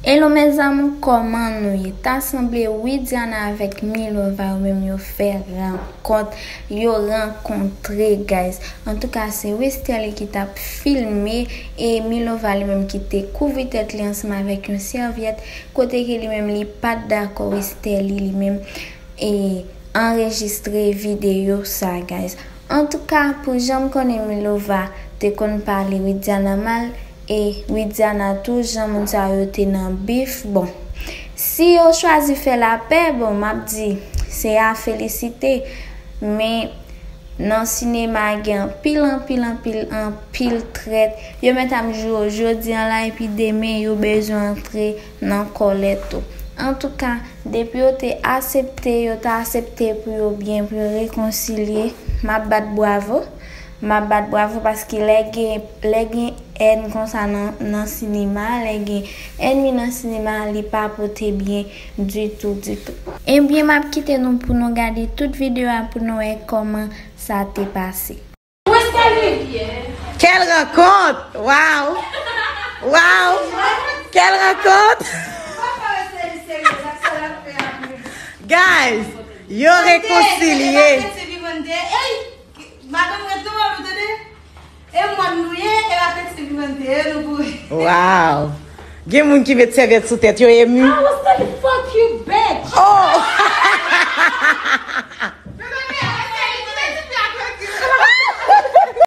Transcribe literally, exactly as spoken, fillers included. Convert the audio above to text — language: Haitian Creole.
Hello mes amours, kòman nou ye? Ta sanble Widiana avèk Milova yo menm yo fè rankont, yo rankontre, guys. Antouka, se Westerlie ki t ap filme e Milova li menm ki te kouvri tèt li ansanm avèk yon sèvyèt, kote ke li menm li pa t dakò Westerlie li menm e anrejistre videyo sa, guys. Antouka, pou jan m konnen Milova te konn pale Widiana mal, e Widiana tou, jan moun sa yo te nan bif, bon. Si yo chwazi fè lapè, bon, m ap di, se a felisite. Men, nan sinema, gen anpil, anpil, anpil, anpil trèt. Yo mèt ap joure w jodi a la, epi demen, yo bezwen antre nan kòlè tou. Antouka, depi yo te aksepte, yo te aksepte pou yo byen, pou yo rekonsilye, m ap bat bwavo. M ap bat bwavo paske lè gen, lè gen èn konsa nan, nan sinema, lè gen ènmi nan sinema, li pa pote byen ditou, ditou. Ebyen, m ap kite nou pou nou gade tout videyo a pou nou wè kòman sa te pase. Quelle rencontre! Wow! Wow! Quelle rencontre! Guys, yo rekonsilye. Madanm ret nan wòl ou tande. E mòn nou ye, e la peti vivante, e nou pou. Wow! Gen moun ki met sèvyèt sou tèt yo emu. I was like, fuck you, bitch. Oh!